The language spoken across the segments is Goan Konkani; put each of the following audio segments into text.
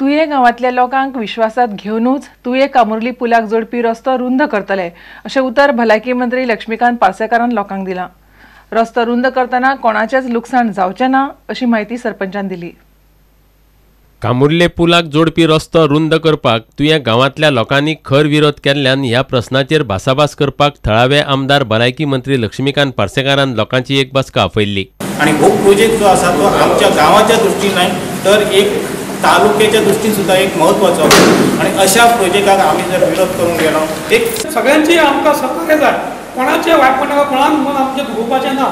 तुयें गांवांतल्या लोकांक विश्वासात घेवनूच तुयें कामुर्ली पुलाक जोडपी रस्तो रुंद करतले अशें उतर भलायकी मंत्री लक्ष्मीकांत पार्सेकारान लोकांक दिलां। रस्तो रुंद करतना कोणाचेंच लुकसाण जावचें ना अशी म्हायती सरपंचान दिली। कामुर्ले पुलाक जोडपी रस्तो रुंद करपाक तुयें गांवांतल्या लोकांनी खर विरोध केल्ल्यान ह्या प्रस्नाचेर भासाभास करपाक थळावे आमदार भलायकी मंत्री लक्ष्मीकांत पार्सेकारान लोकांची एक बसका आपयल्ली। आनी हो प्रोजेक्ट जो आसा तो आमच्या गांवाच्या दृश्टीन न्हय तर एक तालुक्याच्या दृश्टीन सुद्दां एक म्हत्वाचो आसा आनी अशा प्रोजेक्टाक आमी जर विरोध करूंक गेलो एक सगळ्यांची आमकां सहकार्य जाय, कोणाचें वायटपण नाका, कोणाक मन आमचें दुखोवपाचें ना।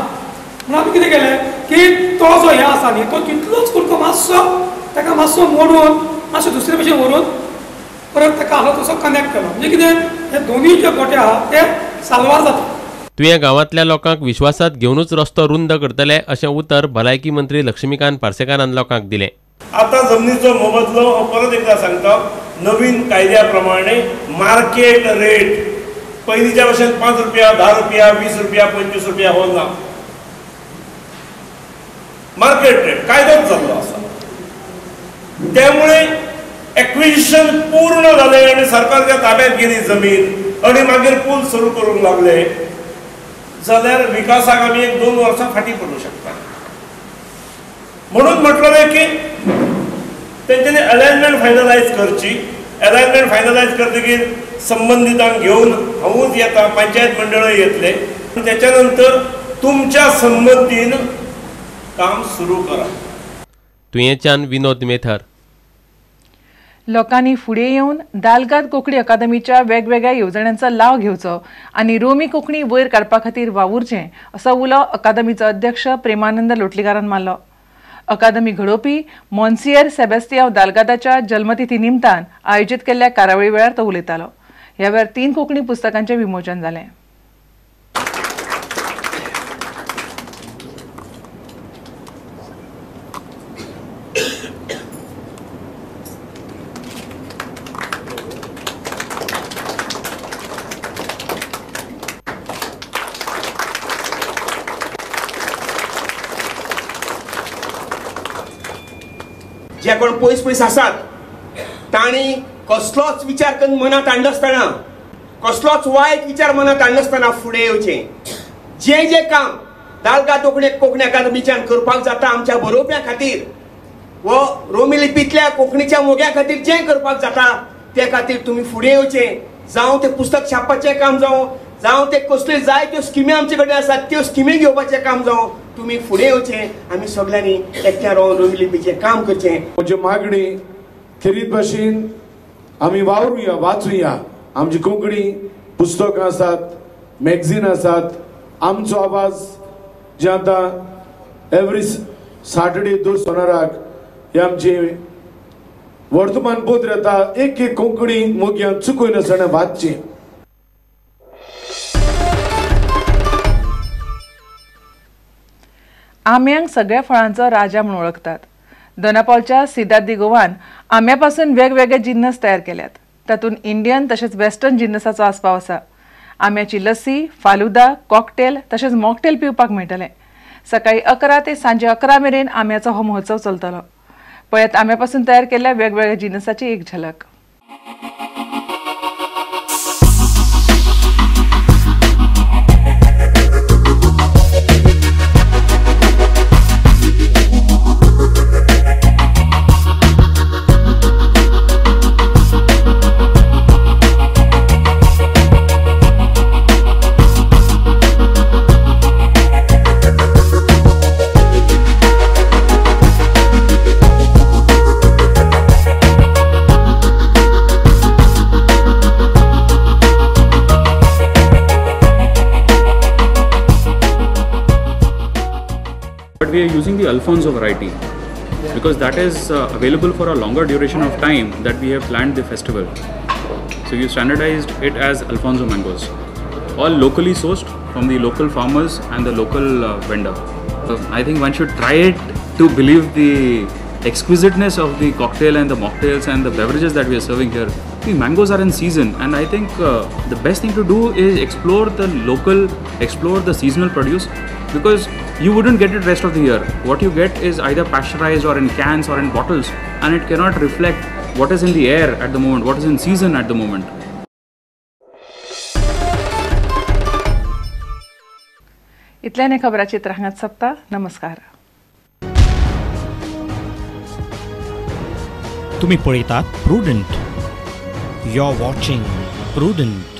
म्हणून आमी कितें केलें की तो जो हें आसा न्ही तो तितलोच कुरको मातसो ताका मातसो मोडून मातसो दुसरे भशेन व्हरून परत ताका आसलो तसो कनेक्ट केलो, म्हणजे कितें हे दोनूय जे गोटे आहा ते साल्वार जाता। तुयें गांवांतल्या लोकांक विश्वासात घेवनूच रस्तो रुंद करतले अशें उतर भलायकी मंत्री लक्ष्मीकांत पार्सेकारान लोकांक दिलें। आतां जमनीचो मोबदलो परत एकदा सांगता, नवीन कायद्या प्रमाणे मार्केट रेट पयलींच्या भशेन 5 रुपया, 10 रुपया, 20 रुपया, 25 रुपया हो ना, मार्केट रेट कायदोच जाल्लो आसा। त्यामुळे एक्विजिशन पूर्ण जालें आनी सरकारच्या ताब्यात गेली जमीन आनी मागीर पूल सुरू करूंक लागले जाल्यार विकासाक आमी 1-2 वर्सां फाटीं पडूं शकता। म्हणून म्हटलें की तेंच्यांनी अलायनमेंट फायनलायज करची, अलायनमेंट फायनलायज करतकीर संबंदितांक घेवन हांवूच येता, पंचायत मंडळय येतले, त्याच्या नंतर तुमच्या संमतीन काम सुरू करा। तुयेंच्यान विनोद मेथर। लोकांनी फुडें येवन दालगाद कोंकणी अकादमीच्या वेगवेगळ्या येवजण्यांचो लाव घेवचो आनी रोमी कोंकणी वयर काडपा खातीर वावुरचें असो उलो अकादमीचो अध्यक्ष प्रेमानंद लोटलीकारान मारलो। अकादमी घडोवपी मोन्सियर सेबेस्तियांव दालगादाच्या जल्मतिथी निमतान आयोजीत केल्ल्या कार्यावळी वेळार तो उलयतालो। ह्या वेळार 3 कोंकणी पुस्तकांचें विमोचन जालें। जे कोण पयस पयस आसात तांणी कसलोच विचार करून मनात हाडनासतना, कसलोच वायट विचार मनात हाडनासतना फुडें येवचें। जें जें काम दालगाद कोंकणी अकादमीच्यान करपाक जाता आमच्या बरोवप्यां खातीर वो रोमी लिपींतल्या कोंकणीच्या मोग्या खातीर जें करपाक जाता ते खातीर तुमी फुडें येवचें। जावं तें पुस्तक छापपाचें काम जावं, जावं ते कसल्यो जाय त्यो स्किमी आमचे कडेन आसात त्यो स्किमी घेवपाचें काम जावं, तुमी फुडें येवचें। आमी सगळ्यांनी एकठांय रावन रोमी लिपीचें काम करचें। म्हजी मागणी खेरीत भाशेन आमी वावरुया, वाचुया। आमची कोंकणी पुस्तकां आसात, मॅगझीन आसात, आमचो आवाज जे आतां एवरी सॅटर्डे दोन सोनाराक हे आमचे वर्तमानपत्र येता, एक एक कोंकणी मोग्यान चुकयनासतना वाचचें। आम्यांक सगळ्या फळांचो राजा म्हणून वळखतात। दोनापावलच्या सिदाद दी गोवान आम्यापासून वेगवेगळे जिन्नस तयार केल्यात, तातूंत इंडियन तशेंच वेस्टर्न जिन्नसाचो आस्पाव आसा। आम्याची लस्सी, फालुदा, कॉकटेल तशेंच मॉकटेल पिवपाक मेळटलें। सकाळी 11 ते सांजे 11 मेरेन आम्याचो हो महोत्सव चलतलो। पळयात आम्यापासून तयार केल्ल्या वेगवेगळ्या जिन्नसाची एक झलक। But we are using the Alfonso variety because that is available for a longer duration of time that we have planned the festival. So we standardized it as Alfonso mangoes, all locally sourced from the local farmers and the local vendor. So I think one should try it to believe the exquisiteness of the cocktail and the mocktails and the beverages that we are serving here. The mangoes are in season, and I think the best thing to do is explore the local, explore the seasonal produce, because you wouldn't get it rest of the year. What you get is either pasteurized or in cans or in bottles, and it cannot reflect what is in the air at the moment, what is in season at the moment. इतल्याने खबराचित्र हांगाच सोंपता. नमस्कार. तुम्ही पळयतात Prudent. You are watching Prudent.